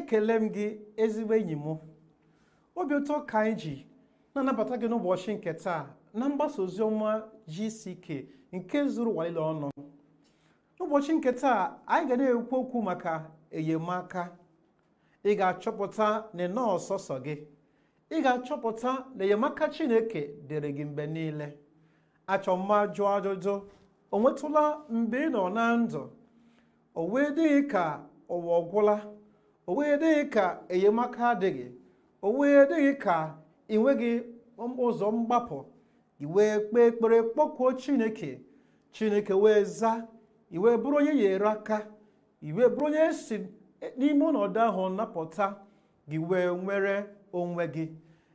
Ekele m gị, ezigbo enyi m. Obi ụtọ ka anyị ji na-anabata gị n'ụbọchị nke taa na mgbasa ozi ọma GCK nke zuru ụwa niile ọnụ. N'ụbọchị nke taa, anyị ga na-ekwu okwu maka enyemaka. Ị ga-achọpụta na ị nọọ sọsọ gị. Ị ga-achọpụta na enyemaka Chineke dịrị gị mgbe niile. Achọ mma jụọ ajụjụ: o nwetụla mgbe ị nọ na ndụ, o wee dịghị ka ụwa ọgwụla, o wee dịghị ka enyemaka adịghị, o wee dịghị ka ị nweghị ụzọ mgbapụ, i wee kpee ekpere kpọkuo Chineke, Chineke wee zaa, i wee bụrụ onye nyere aka, i wee bụrụ onye si n'ime ọnọdụ ahụ napụta gị, wee nwere onwe gị?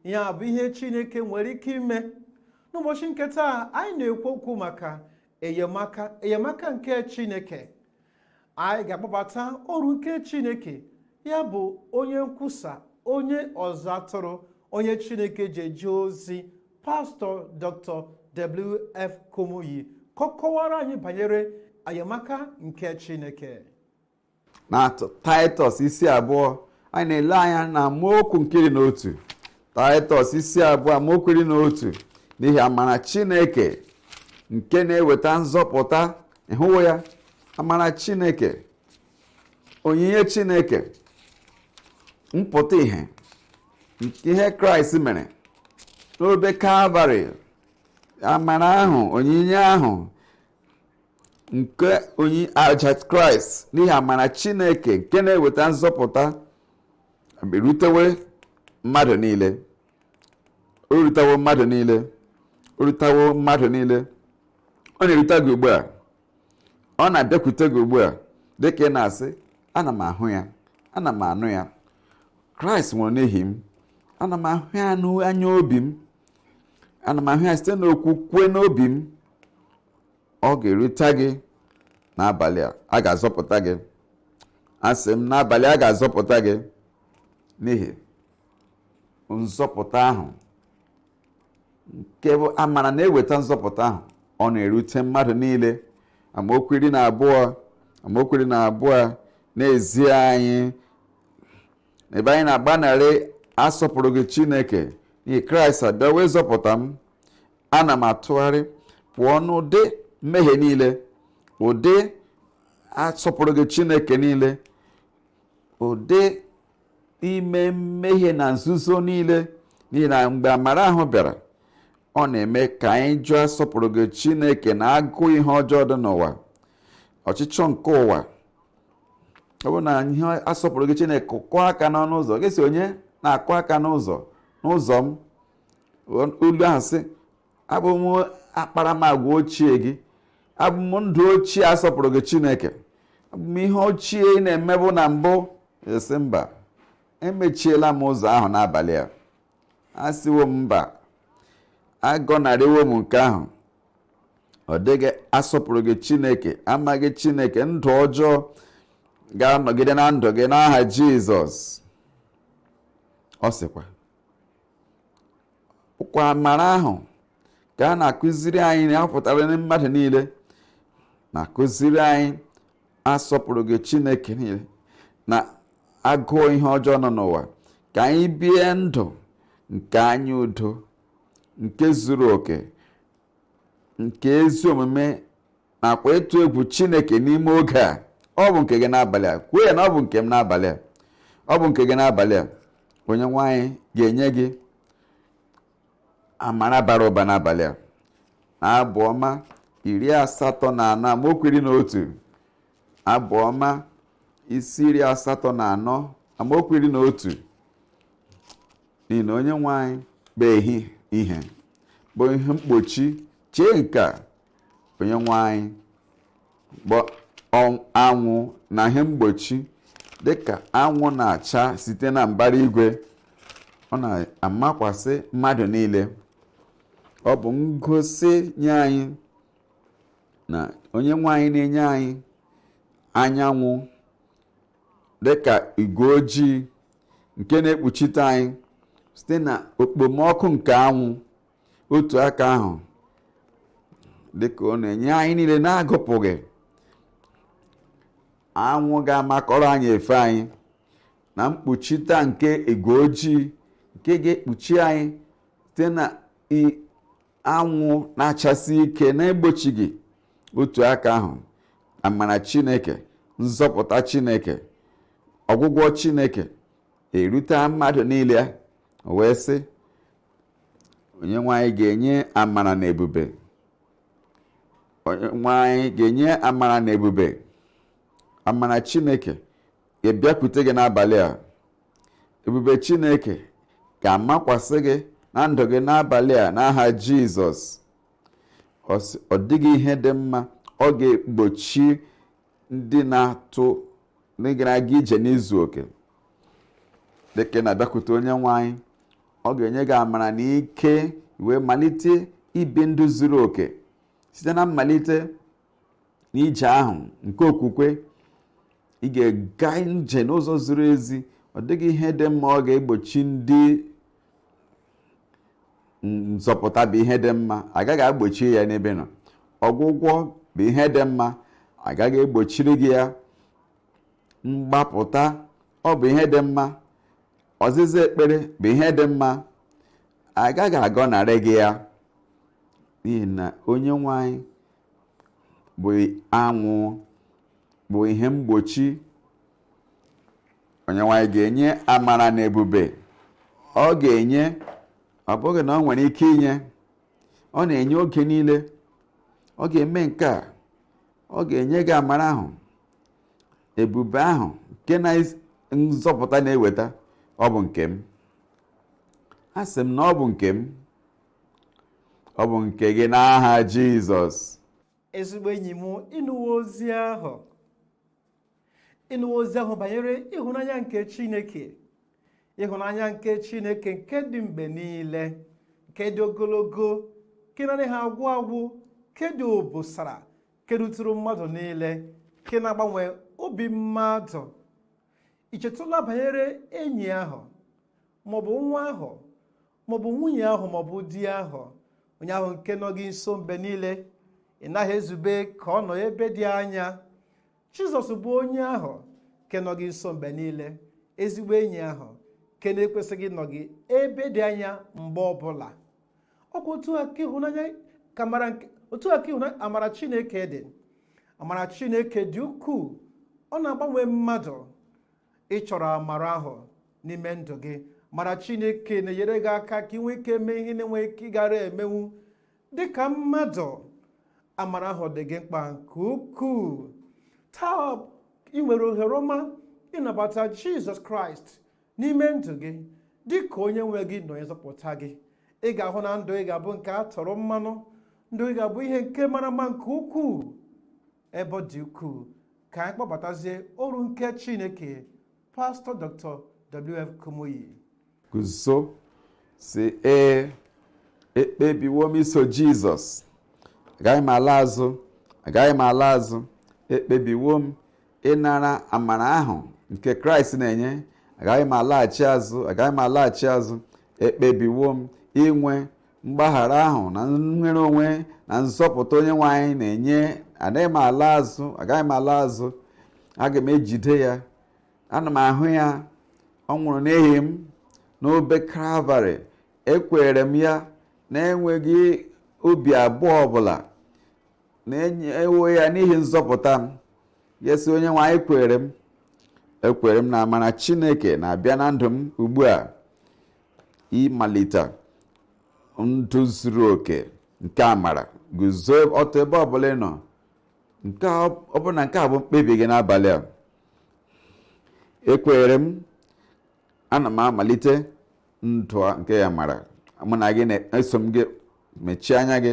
Ya bụ ihe Chineke nwere ike ime. N'ụbọchị nke taa, anyị na-ekwu okwu maka enyemaka, enyemaka nke Chineke. Anyị ga-akpọbata oru nke Chineke, ya bụ onye nkwusa, onye ọzụ atụrụ, onye Chineke ji eje ozi, Pastọ Dr. W.F. Kumuyi, ka ọ kọwara anyị banyere enyemaka nke Chineke. Na Taịtọs isi 2, anyị na-ele anya na amaokwu nke 11. Taịtọs isi 2, amaokwu 11: "N'ihi amara Chineke nke na-eweta nzọpụta." Ịhụwo ya? Amara Chineke, onyinye Chineke, mpụta ìhè nke ihe Kraịst mere n'obe Kalvarị. Amara ahụ, onyinye ahụ nke onye aja Kraịst, n'ihi amara Chineke nke na-eweta nzọpụta erutewe mmadụ niile. O rutawo mmadụ niile, o rutawo mmadụ niile. Ọ na-erute gị ugbu a, ọ na-abịakwute gị ugbu a, dịka ị na-asị, "Ana m ahụ ya, ana m anụ ya. Kraịst nwụrụ n'ihi m. Ana m ahụ ya n'anya obi m, ana m ahụ ya site n'okwukwe n'obi m." Ọ ga-erute gị n'abalị a. A ga-azọpụta gị. Asị m, n'abalị a ga-azọpụta gị, n'ihi nzọpụta ahụ nke bụ amara na-eweta nzọpụta ahụ, ọ na-erute mmadụ niile. Amaokwu 12, amaokwu 12 na-ezi anyị ebe anyị na-agbanarị asọpụrụghị Chineke, n'ihi Kraịst abịa wee zọpụta m. Ana m atụgharị pụọ n'ụdị mmehie niile, ụdị asọpụrụghị Chineke niile, ụdị ime mmehie na nzuzo niile, n'ihi na mgbe amara ahụ bịara, ọ na-eme ka anyị jụọ asọpụrụghị Chineke na agụụ ihe ọjọọ dị n'ụwa, ọchịchọ nke ụwa. Ọ bụrụ na ihe asọpụrụghị Chineke kụọ aka n'ọnụ ụzọ gị, sị, "Onye na-akụ aka n'ụzọ m?" Olu ahụ sị, "Abụ m akparamagwa ochie gị, abụ m ndụ ochie asọpụrụghị Chineke, abụ m ihe ochie ị na-emebu na mbụ." Esi, "Mba, emechiela m ụzọ ahụ n'abalị a. Asịwo m mba, agọnarịwo m nke ahụ." Ọ dịghị asọpụrụghị Chineke, amaghị Chineke, ndụ ọjọọ ga-anọgide na ndụ gị n'aha Jizọs. Ọ sịkwa kwa, amara ahụ ka a na-akụziri anyị na apụtara mmadụ niile, na-akụziri anyị asọpụrụghị Chineke niile na agụụ ihe ọjọọ nọ n'ụwa, ka anyị bie ndụ nke anya udo, nke zuru oke, nke ezi omume nakwa ịtụ egwu Chineke n'ime oge a. Ọ bụ nke gị n'abalị a. Kwuo ya na ọ bụ nke m n'abalị a. Ọ bụ nke gị n'abalị a. Onye nwanyị ga-enye gị amara bara ụba n'abalị a. Abụ Ọma 84, amaokwu 11. Abụ Ọma isi 84, amaokwu 11: "N'ihi na Onye nwe anyị bụ ehi ihe bụ ihe mkpuchi." Chee nke a: Onye nwe anyị bụ anwụ na ihe mgbochi. Dịka anwụ na-acha site na mbara igwe, ọ na-amakwasị mmadụ niile. Ọ bụ ngosi nye anyị na Onye nwe anyị na-enye anyị anyanwụ dịka igwe ojii nke na-ekpuchite anyị site na okpomọkụ nke anwụ. Otu aka ahụ, dịka ọ na-enye anyị niile na-agụpụghị anwụ ga-amakọrọ anyị efe anyị na Na mkpuchite nke igwe ojii nke ga-ekpuchi anyị site na anwụ na-achasi ike na-egbochighị. Otu aka ahụ, amara Chineke, nzọpụta Chineke, ọgwụgwọ Chineke erute mmadụ niile. O wee sị, onye nwe anyị ga-enye amara na ebube. Onye nwe anyị ga-enye amara na ebube. Amara Chineke ga-abịakwute gị n'abalị a. Ebube Chineke ga-amakwasị gị na ndụ gị n'abalị a n'aha Jizọs. Ọ dịghị ihe dị mma ọ ga-egbochi ndị na-atụ ndị gara-aga ije n'izu oke. Dịka ị na-abịakwute onye nwe anyị, ọ ga-enye gị amara na ike wee malite ibi ndụ zuru oke. Site na mmalite n'ije ahụ nke okwukwe, ị ga-aga nje n'ụzọ zuru ezi. Ọ dịghị ihe dị mma ọ ga-egbochi ndị nzọpụta bụ ihe dị mma, agaghị agbochi ya n'ebe nọ. Ọgwụgwọ bụ ihe dị mma, agaghị egbochiri gị ya. Mgbapụta ọ bụ ihe dị mma. Ọzịza ekpere bụ ihe dị mma, agaghị agọnarị gị ya, n'ihi na onye nwe anyị bụ anwụ, bụ ihe mgbochi. Onye nwe anyị ga-enye amara na ebube. Ọ ga-enye, ọ bụghị na ọ nwere ike inye, ọ na-enye oge niile. Ọ ga-eme nke a, ọ ga-enye gị amara ahụ, ebube ahụ nke na nzọpụta na-eweta. Ọ bụ nke m, a sị m na ọ bụ nke m, ọ bụ nke gị n'aha Jizọs. Ezigbo enyi m, ịnụwo ozi ahụ, ịnụwo ozi ahụ banyere ịhụnanya nke Chineke, ịhụnanya nke Chineke nke dị mgbe niile, nke dị ogologo, nke na-adịghị agwụ agwụ, nke dị obosara, nke ruturu mmadụ niile, nke na-agbanwe obi mmadụ. Ị chetụla banyere enyi ahụ, maọbụ nwa ahụ, maọbụ nwunye ahụ, maọbụ di ahụ, onye ahụ nke nọ gị nso mgbe niile? Ị naghị ezube ka ọ nọ ebe dị anya. Jizọs bụ onye ahụ nke nọ gị nso mgbe niile, ezigbo enyi ahụ nke na-ekwesịghị ịnọ gị ebe dị anya mgbe ọbụla. Ọkwa otu aka ịhụnanya ka amara nke otu aka ịhụnanya amara Chineke dị. Amara Chineke dị ukwuu, ọ na-agbanwe mmadụ. Ị chọrọ amara ahụ n'ime ndụ gị? Mara Chineke na-enyere gị aka ka ị nwee ike mee ihe na-enweghị ike ịgara emenwu dịka mmadụ. Amara ahụ dị gị mkpa nke ukwuu. Taa ị nwere ohere ọma ịnabata Jizọs Kraịst n'ime ndụ gị dịka onye nwe gị na onye nzọpụta gị. Ị ga-ahụ na ndụ ị ga-abụ nke a tọrọ mmanụ, ndụ ị ga-abụ ihe nke mara mma nke ukwuu. Ebe ọ dị ukwuu, ka anyị kpọbatazie oru nke Chineke, Pastọ Dr. W.F. Kumuyi. Guzo si, ee, ekpebiwo m iso Jizọs, agaghị m ala azụ, agaghị m ala azụ. Ekpebiwo m ịnara amara ahụ nke Kraịst na-enye, agaghị m alaghachi azụ, agaghị m alaghachi azụ. Ekpebiwo m inwe mgbaghara ahụ na nnwere onwe na nzọpụta onye nwe anyị na-enye, anaghị m ala azụ, agaghị m ala azụ. Aga m ejide ya, ana m ahụ ya, ọ nwụrụ n'ihi m n'obe Kalvarị. Ekwere m ya na-enweghị obi abụọ ọbụla, na-enyewo ya n'ihi nzọpụta m. Ya sị, onye nwe anyị, kwere m, ekwere m na amara Chineke na-abịa na ndụ m ugbu a, ịmalite ndụ zuru oke nke amara. Guzo ọtọ ebe ọbụla ị nọ. Nke ọ bụ na nke a bụ mkpebi gị n'abalị a. Ekwere m, ana m amalite ndụ nke amara. Mụ na gị na-eso m gị, mechie anya gị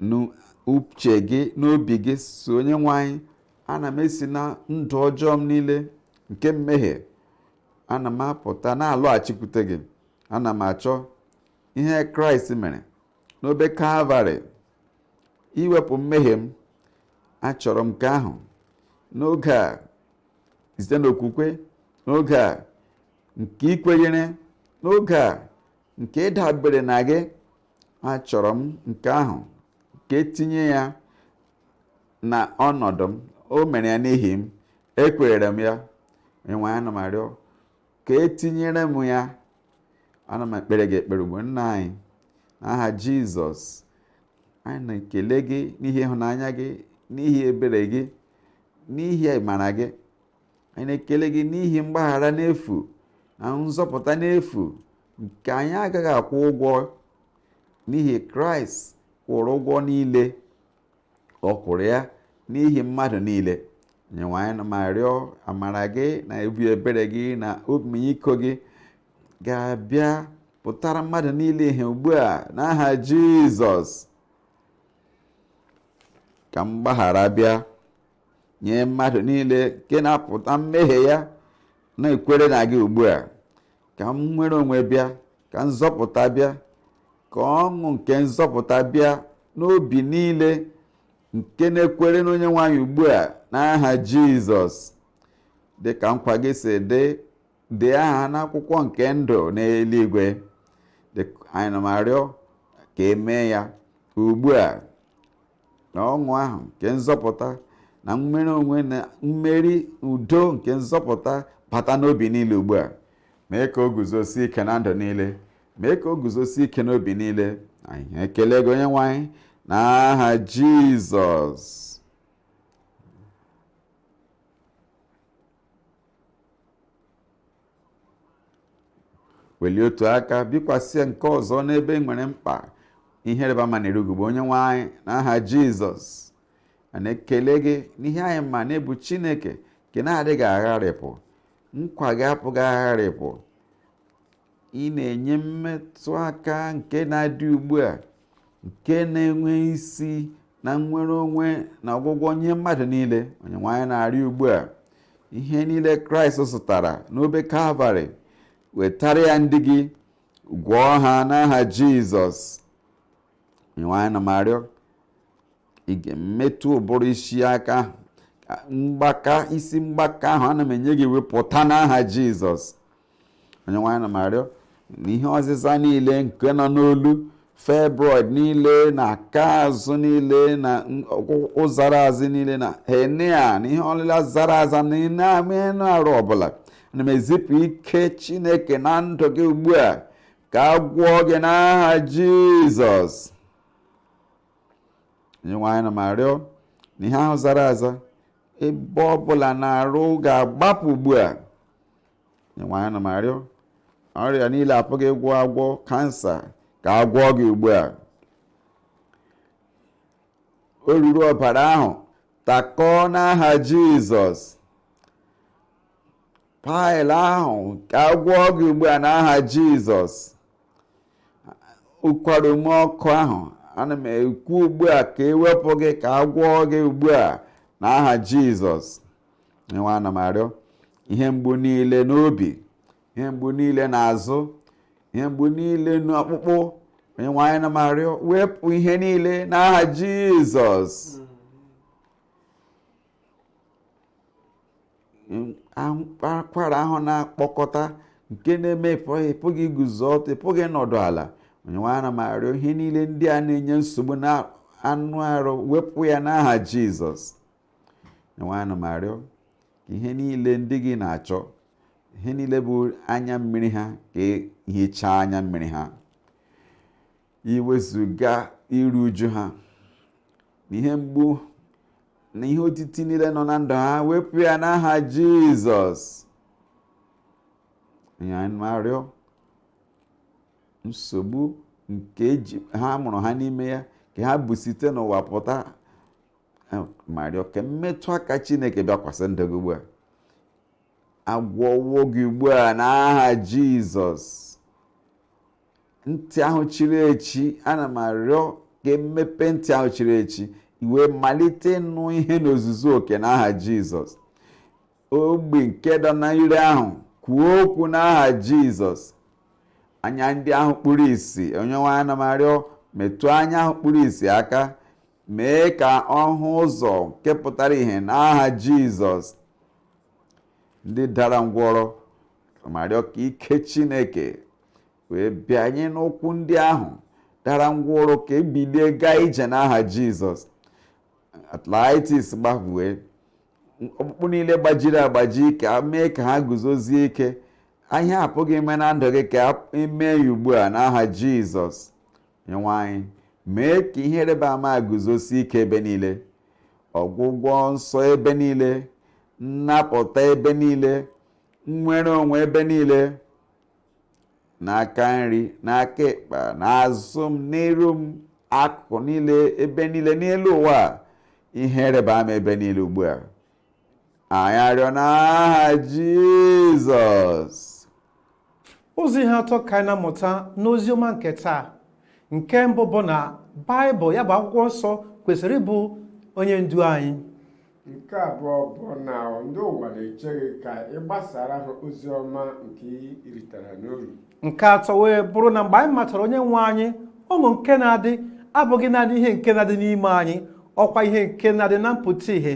n'uche gị, n'obi gị, si, onye nwe anyị, ana m esi na ndụ ọjọọ m niile nke mmehie, ana m apụta na-alọghachikwute gị. Ana m achọ ihe Kraịst mere n'obe Kalvarị iwepụ mmehie m. Achọrọ m nke ahụ n'oge a, site n'okwukwe, n'oge a nke ikwenyere, n'oge a nke ịdabere na gị. Achọrọ m nke ahụ ka etinye ya na ọnọdụ m. O mere ya n'ihi m, ekwere m ya. Onye nwe anyị, ana m arịọ ka etinyere m ya. Ana m ekpere gị ekpere ugbu nna anyị, n'aha Jizọs. Anyị na-ekele gị n'ihi ịhụnanya gị, n'ihi ebere gị, n'ihi amara gị. Anyị na-ekele gị n'ihi mgbaghara n'efu na nzọpụta n'efu nke anyị agaghị akwụ ụgwọ, n'ihi Kraịst kwụrụ ụgwọ niile. Ọ kwụrụ ya n'ihi mmadụ niile. Onyenwe anyị, na m arịọ amara gị na obi ebere gị na ọmịiko gị ga-abịa pụtara mmadụ niile ihe ugbu a n'aha Jizọs. Ka mgbaghara bịa nye mmadụ niile nke na-apụta mmehie ya na-ekwere na gị ugbu a. Ka m nwere onwe bịa, ka nzọpụta bịa, ka ọṅụ nke nzọpụta bịa n'obi niile nke na-ekwere n'onye nwe anyị ugbu a n'aha Jizọs. Dị ka nkwa gị si dị, dee aha n'akwụkwọ nke ndụ n'eluigwe. Anyị na m arịọ ka emee ya ugbu a, na ọṅụ ahụ nke nzọpụta na mmeri onwe na mmeri udo nke nzọpụta bata n'obi niile ugbu a. Mee ka o guzosie ike na ndụ niile, mee ka o guzosie ike n'obi niile. Anyị ekele gị onye nwe anyị n'aha Jizọs. Welie otu aka bikwasị nke ọzọ n'ebe e nwere mkpa ihe ịrịba ama na-erugbu onye nwe anyị n'aha Jizọs. A na-ekele gị n'ihe anyị ma na-ebu Chineke nke na-adịghị agharịpụ, nkwa gị apụghị agharịpụ. Ị na-enye mmetụ aka nke na-adị ugbu a, nke na-enwe isi na nnwere onwe na ọgwụgwọ nye mmadụ niile. Onye nwe anyị na-arịọ ugbu a, ihe niile Kraịst zụtara n'obe Kalvarị, wetara ya ndị gị, gwọọ ha n'aha Jizọs. Onye nwe anyị na m arịọ, ị ga-emetụ ụbụrụ isi aka mgbaka isi mgbaka ahụ, ana m enye gị wepụta n'aha Jizọs. Onye nwe anyị na m arịọ na ihe ọzịza niile nke nọ n'olu, fibroid niile na aka azụ niile na ụzara azụ niile na hernia na ihe ọlịla zara aza na na-eme arụ ọbụla, ana m ezipụ ike Chineke na ndụ gị ugbu a ka a gwọọ gị n'aha Jizọs. Onye nwe anyị na m arịọ na ihe ahụ zara aza ebe ọbụla na-arụ ga-agbapụ ugbu a. Onye nwe anyị na m arịọ, ọrịa niile apụghị ịgwọ agwọ, kansa ka a gwọọ gị ugbu a. Oruru ọbara ahụ takọọ n'aha Jizọs. Paịlụ ahụ ka a gwọọ gị ugbu a n'aha Jizọs. Ụkwara ume ọkụ ahụ ana m ekwu ugbu a ka ewepụ gị, ka a gwọọ gị ugbu a n'aha Jizọs. Nwa ana m arịọ ihe mgbu niile n'obi, ihe mgbu niile n'azụ, ihe mgbu niile n'ọkpụkpụ, onye nwe anyị na m arịọ wepụ ihe niile n'aha Jizọs. Akwara ahụ na-akpọkọta nke na-eme ịpụghị iguzo ọtọ, ịpụghị ịnọdụ ala, onye nwe anyị na m arịọ ihe niile ndị a na-enye nsogbu na anụ arụ wepụ ya n'aha Jizọs. Onye nwe anyị na m arịọ ka ihe niile ndị gị na-achọ, ihe niile bụ anya mmiri ha, ka hichaa anya mmiri ha, iwezuga iru uju ha na ihe mgbu na ihe otiti niile nọ na ndụ ha, wepụ ya n'aha Jizọs. Onye anyị arịọ nsogbu nke ha mụrụ ha n'ime ya ka ha bụ site n'ụwa pụta, ma rịọ ka mmetụ aka Chineke bịakwasị ndụ gị ugbu a. Agwọwo gị ugbu a n'aha Jizọs. Ntị ahụ chiri echi, ana m arịọ ka emepe ntị ahụ chiri echi, iwe malite ịnụ ihe n'ozuzu oke n'aha Jizọs. Ogbi nke dọ na ire ahụ, kwuo okwu n'aha Jizọs. Anya ndị ahụ kpuru ìsì, onye nwe ana m arịọ metụ anya ahụ kpuru ìsì aka, mee ka ọ hụ ụzọ nke pụtara ìhè n'aha Jizọs. Ndị dara ngwọrọ, ma rịọ ka ike Chineke wee bịanye n'ụkwụ ndị ahụ dara ngwọrọ ka ebilie gaa ije n'aha Jizọs. Arthritis gbavue, Ọkpụkpụ niile gbajiri agbaji, ka mee ka ha guzozie ike. Ihe apụghị ime na ndụ gị, ka ime ya ugbu a n'aha Jizọs. Onyenwe anyị, mee ka ihe ịrịba ama guzosie ike ebe niile, ọgwụgwọ nsọ ebe niile, nnapụta ebe niile, nnwere onwe ebe niile, n'aka nri, n'aka ịkpa, n'azụ m, n'iru m, akụkụ niile, ebe niile n'elu ụwa a, ihe ịrịba ama ebe niile ugbu a. Anyị arịọ n'aha Jizọs. Ụzọ ihe atọ ka anyị na-amụta n'ozi ọma nke taa. Nke mbụ bụ na Baịbụl, ya bụ akwụkwọ nsọ, kwesịrị ịbụ onye ndu anyị. Nke abụọ bụ na ndị ụwa na-eche gị ka ị gbasara ha ozi ọma nke ị ritara n'uru. Nke atọ wee bụrụ na mgbe anyị matara onye nwe anyị, ọṅụ nke na-adị abụghị naanị ihe nke na-adị n'ime anyị, ọkwa ihe nke na-adị na mpụta ìhè.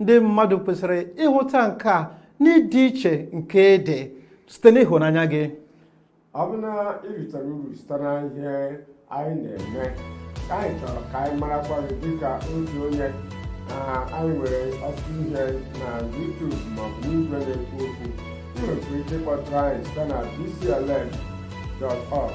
Ndị mmadụ kwesịrị ịhụta nke a n'ịdị iche nke dị site n'ịhụnanya gị. Ọ bụ na ị ritara uru site na ihe anyị na-eme, anyị chọrọ ka anyị marakwa gị dịka otu onye na anyị nwere ọtụtụ ihe na YouTube maọbụ n'igwe na-ekwu okwu. Ị nwekwara ike ịkpọtụrụ anyị site na dclm.org.